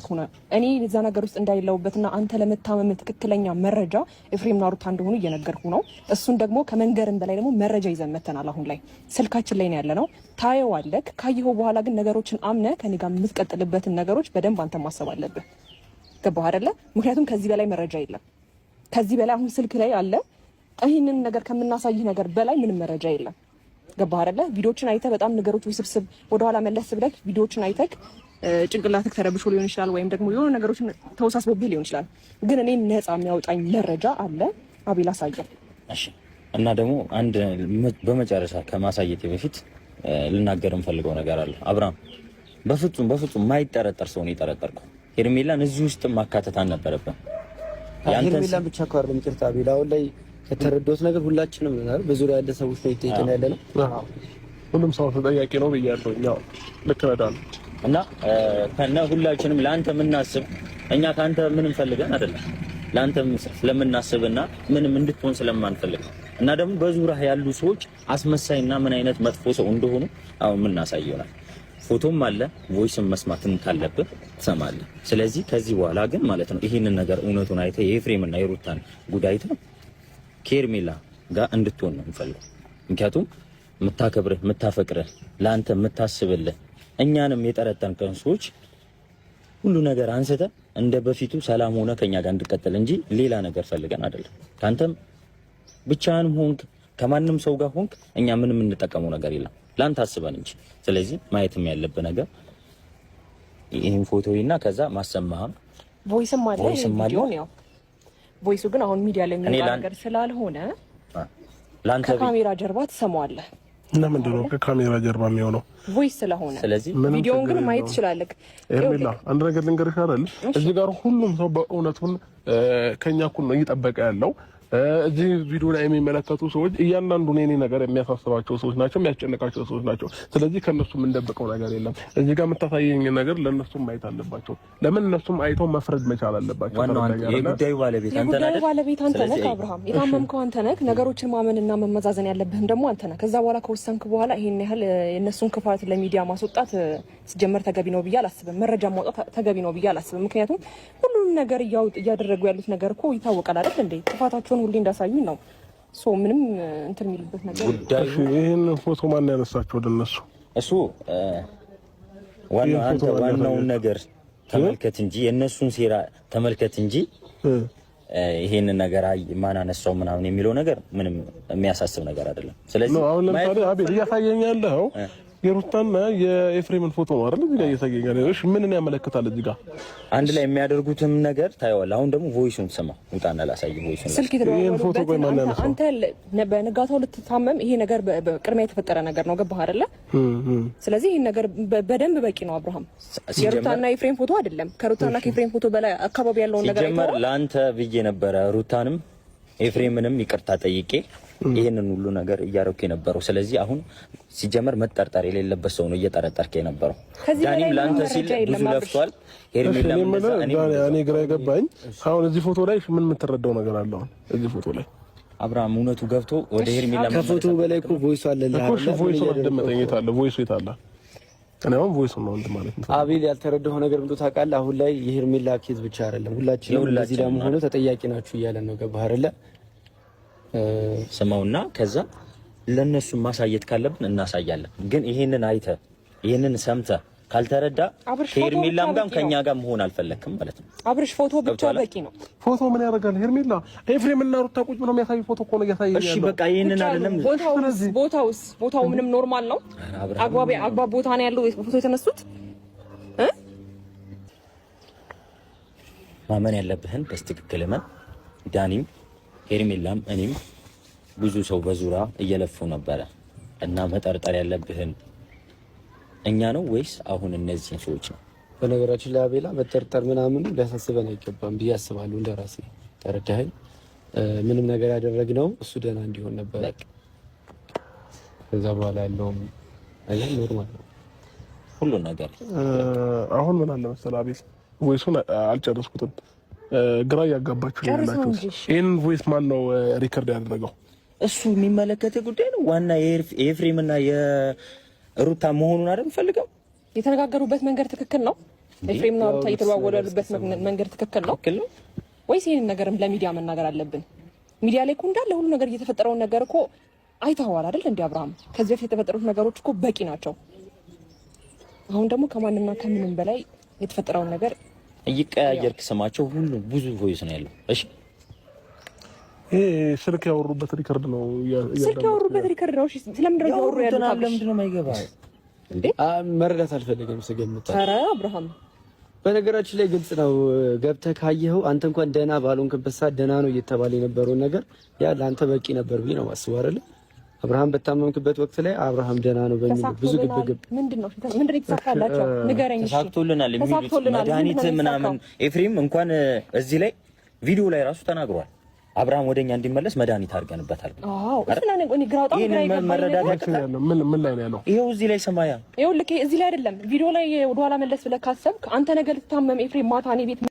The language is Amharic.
እየነገርኩ ነው። እኔ እዛ ነገር ውስጥ እንዳይለውበትና አንተ ለመታመም ትክክለኛ መረጃ ኤፍሬምና ሩታ እንደሆኑ እየነገርኩ ነው። እሱን ደግሞ ከመንገርም በላይ ደግሞ መረጃ ይዘን መተናል። አሁን ላይ ስልካችን ላይ ነው ያለ ነው። ታየዋለህ። ካየኸው በኋላ ግን ነገሮችን አምነህ ከኔ ጋር የምትቀጥልበትን ነገሮች በደንብ አንተ ማሰብ አለብህ። ገባህ አይደለ? ምክንያቱም ከዚህ በላይ መረጃ የለም። ከዚህ በላይ አሁን ስልክ ላይ አለ። ይህንን ነገር ከምናሳይህ ነገር በላይ ምንም መረጃ የለም። ገባህ አይደለ? ቪዲዮችን አይተህ በጣም ነገሮች ውስብስብ ወደኋላ መለስ ብለህ ቪዲዮችን አይተህ ጭንቅላትህ ተረብሾ ሊሆን ይችላል፣ ወይም ደግሞ የሆኑ ነገሮችን ተወሳስቦብህ ሊሆን ይችላል። ግን እኔ ነፃ የሚያወጣኝ መረጃ አለ። አቤል አሳየው። እሺ። እና ደግሞ አንድ በመጨረሻ ከማሳየቴ በፊት ልናገር የምፈልገው ነገር አለ። አብርሃም በፍጹም በፍጹም ማይጠረጠር ሰው ነው የጠረጠርከው። ሄርሜላን እዚህ ውስጥ ማካተት አልነበረብን። ሄርሜላን ብቻ እኮ አይደለም፣ ይቅርታ አቤል፣ አሁን ላይ ከተረዳሁት ነገር ሁላችንም ነን በዙሪያ ያለ ሰዎች ነው እየጠየቅን ያለ ነው። ሁሉም ሰው ተጠያቂ ነው ብያለሁ። ያው ልክ ነህ እና ከነ ሁላችንም ለአንተ የምናስብ እኛ ከአንተ ምንም ፈልገን አይደለም፣ ለአንተ ስለምናስብና ምንም እንድትሆን ስለማንፈልግ እና ደግሞ በዙሪያ ያሉ ሰዎች አስመሳይና ምን አይነት መጥፎ ሰው እንደሆኑ አሁን የምናሳይ ይሆናል። ፎቶም አለ voice ም መስማትም ካለብህ ትሰማለህ። ስለዚህ ከዚህ በኋላ ግን ማለት ነው ይህንን ነገር እውነቱን አይተህ የኤፍሬምና የሩታን ጉዳይ አይተህ ከሄርሜላ ጋር እንድትሆን ነው የምፈልገው። ምክንያቱም የምታከብርህ የምታፈቅርህ ለአንተ የምታስብልህ እኛንም የጠረጠርከን ሰዎች ሁሉ ነገር አንስተ እንደ በፊቱ ሰላም ሆነ ከኛ ጋር እንድቀጥል እንጂ ሌላ ነገር ፈልገን አይደለም። ካንተም ብቻህንም ሆንክ ከማንም ሰው ጋር ሆንክ እኛ ምንም የምንጠቀመው ነገር የለም ለአንተ አስበን እንጂ። ስለዚህ ማየትም ያለብህ ነገር ይህን ፎቶና ከዛ ማሰማህም voice ም አለ ያው voice ኡ ግን አሁን ሚዲያ ላይ የሚወጣ ነገር ስላልሆነ ከካሜራ ጀርባ ትሰማዋለህ። እና ምንድን ነው ከካሜራ ጀርባ የሚሆነው voice ስለሆነ፣ ስለዚህ ቪዲዮውን ግን ማየት ትችላለህ። ኤርሜላ አንድ ነገር ልንገርሽ አይደል፣ እዚህ ጋር ሁሉም ሰው በእውነቱን ከኛ እኩል ነው እየጠበቀ ያለው። እዚህ ቪዲዮ ላይ የሚመለከቱ ሰዎች እያንዳንዱ የኔ ነገር የሚያሳስባቸው ሰዎች ናቸው፣ የሚያስጨንቃቸው ሰዎች ናቸው። ስለዚህ ከእነሱ የምንደብቀው ነገር የለም። እዚህ ጋር የምታሳየኝ ነገር ለእነሱም ማየት አለባቸው። ለምን እነሱም አይተው መፍረድ መቻል አለባቸው። የጉዳዩ ባለቤት አንተ ነህ አብርሃም። የታመምከው አንተ ነህ። ነገሮችን ማመንና መመዛዘን ያለብህም ደግሞ አንተ ነህ። ከዛ በኋላ ከወሰንክ በኋላ ይሄን ያህል የእነሱን ክፋት ለሚዲያ ማስወጣት ሲጀመር ተገቢ ነው ብዬ አላስብም። መረጃ ማውጣት ተገቢ ነው ብዬ አላስብም። ምክንያቱም ሁሉንም ነገር እያደረጉ ያሉት ነገር እኮ ይታወቃል አይደል እንዴ? ጥፋታቸውን ሁሌ እንዳሳዩኝ ነው። so ምንም እንትን የሚሉበት ነገር ጉዳዩ ይሄን ፎቶ ማን ያነሳቸው ወደ እነሱ? እሱ ዋናው አንተ ዋናውን ነገር ተመልከት እንጂ የእነሱን ሴራ ተመልከት እንጂ ይሄንን ነገር አይ ማን አነሳው ምናምን የሚለው ነገር ምንም የሚያሳስብ ነገር አይደለም። ስለዚህ አሁን ለምሳሌ አቤል እያሳየኝ ያለው የሩታና የኤፍሬምን ፎቶ ነው አይደል? እዚህ ጋር እየታየኝ ያለው። እሺ ምንን ያመለክታል? እዚህ ጋር አንድ ላይ የሚያደርጉትም ነገር ታየዋለህ። አሁን ደግሞ voice ኡን ስማ፣ ውጣና ላሳይ voice ኡን። ስልክ ፎቶ ቆይ፣ ማን ያነሳው? አንተ በንጋታው ልትታመም ይሄ ነገር በቅድሚያ የተፈጠረ ነገር ነው። ገባህ አይደለ? ስለዚህ ይሄ ነገር በደንብ በቂ ነው አብርሃም። የሩታና የኤፍሬም ፎቶ አይደለም። ከሩታና ከኤፍሬም ፎቶ በላይ አካባቢ ያለውን ነገር አይተኸዋል። ሲጀመር ለአንተ ብዬ ነበረ ሩታንም ኤፍሬምንም ይቅርታ ጠይቄ ይህንን ሁሉ ነገር እያደረኩ የነበረው። ስለዚህ አሁን ሲጀመር መጠርጠር የሌለበት ሰው ነው እየጠረጠርክ የነበረው። ዳኒም ለአንተ ሲል ብዙ ለፍቷል። ሄርሜላም እኔ ግራ የገባኝ አሁን እዚህ ፎቶ ላይ ምን የምትረዳው ነገር አለ? አሁን እዚህ ፎቶ ላይ አብርሃም እውነቱ ገብቶ ወደ ሄርሜላ ከፎቶ በላይ እኮ voice ኡ አለ እኮ። እሺ voice ኡ አደመጠኝ። የት አለ voice ኡ? የት አለ? እኔ አሁን voice ኡ ነው እንትን ማለት ነው። አቤል ያልተረዳው ነገር ምንድን ታውቃለህ? አሁን ላይ የሄርሜላ case ብቻ አይደለም፣ ሁላችንም ለዚህ ለመሆኑ ተጠያቂ ናችሁ እያለ ነው። ገባህ አይደለ? ስማውና ከዛ ለነሱ ማሳየት ካለብን እናሳያለን። ግን ይሄንን አይተ ይሄንን ሰምተ ካልተረዳ ከሄርሜላም ጋር ከኛ ጋር መሆን አልፈለክም ማለት ነው። አብርሽ ፎቶ ብቻ በቂ ነው። ፎቶ ምን ያደርጋል? ሄርሜላ ኤፍሬም እና ሩታ ቁጭ ብለው የሚያሳይ ፎቶ እኮ ነው እያሳየ እሺ በቃ ይሄንን አይደለም። ቦታውስ ቦታው ምንም normal ነው። አግባብ አግባብ ቦታ ነው ያለው ፎቶ የተነሱት። ማመን ያለብህን በትክክል እመን። ዳኒም ሄርሜላም እኔም ብዙ ሰው በዙሪያ እየለፉ ነበረ እና መጠርጠር ያለብህን እኛ ነው ወይስ አሁን እነዚህን ሰዎች ነው? በነገራችን ላይ አቤላ መጠርጠር ምናምን ሊያሳስበን አይገባም ብዬ አስባለሁ። እንደ ራሴ ተረዳኸኝ? ምንም ነገር ያደረግነው እሱ ደህና እንዲሆን ነበር። ከዛ በኋላ ያለውም ነገር normal ነው ሁሉ ነገር። አሁን ምን አለ መሰለህ አቤል፣ voice ኡን አልጨረስኩትም፣ ግራ እያጋባችሁ ነው ያላችሁት። ይህንን voice ማን ነው record ያደረገው? እሱ የሚመለከት ጉዳይ ነው። ዋና የኤፍሬም እና የሩታ መሆኑን አይደል ፈልገው የተነጋገሩበት መንገድ ትክክል ነው። ኤፍሬምና ሩታ እየተደዋወሉ ያሉበት መንገድ ትክክል ነው ወይስ ይህንን ነገርም ለሚዲያ መናገር አለብን? ሚዲያ ላይ እኮ እንዳለ ሁሉ ነገር እየተፈጠረውን ነገር እኮ አይተኸዋል አይደል? እንዲ አብርሃም፣ ከዚህ በፊት የተፈጠሩት ነገሮች እኮ በቂ ናቸው። አሁን ደግሞ ከማንምና ከምንም በላይ የተፈጠረውን ነገር እይቀያየርክ ስማቸው ሁሉ ብዙ voice ነው ያለው። እሺ ይሄ ስልክ ያወሩበት record ነው። ስልክ ያወሩበት record ነው። እሺ ስለምንድን ነው ያወሩ ያሉት? ለምንድን ነው የማይገባ እንዴ? መረዳት አልፈለገም ስገምት። ኧረ አብርሃም በነገራችን ላይ ግልጽ ነው። ገብተህ ካየኸው አንተ እንኳን ደህና ባልሆንክበት ሰዓት ደህና ነው እየተባለ የነበረውን ነገር ያ ለአንተ በቂ ነበር ብዬ ነው የማስበው አይደለ? አብርሃም በታመምክበት ወቅት ላይ አብርሃም ደህና ነው በሚል ብዙ ግብግብ ምንድነው ምንድነው የተሳካላቸው? ንገረኝ። ተሳክቶልናል የሚሉት መድኃኒት ምናምን ኤፍሬም እንኳን እዚህ ላይ ቪዲዮ ላይ ራሱ ተናግሯል። አብርሃም ወደኛ እንዲመለስ መድኃኒት አድርገንበታል። አዎ እሱ ምን ምን ላይ ነው ያለው? ይኸው እዚህ ላይ ሰማያ፣ ይኸውልህ እዚህ ላይ አይደለም ቪዲዮ ላይ ወደኋላ መለስ ብለህ ካሰብክ አንተ ነገ ልትታመም ኤፍሬም ማታ እኔ ቤት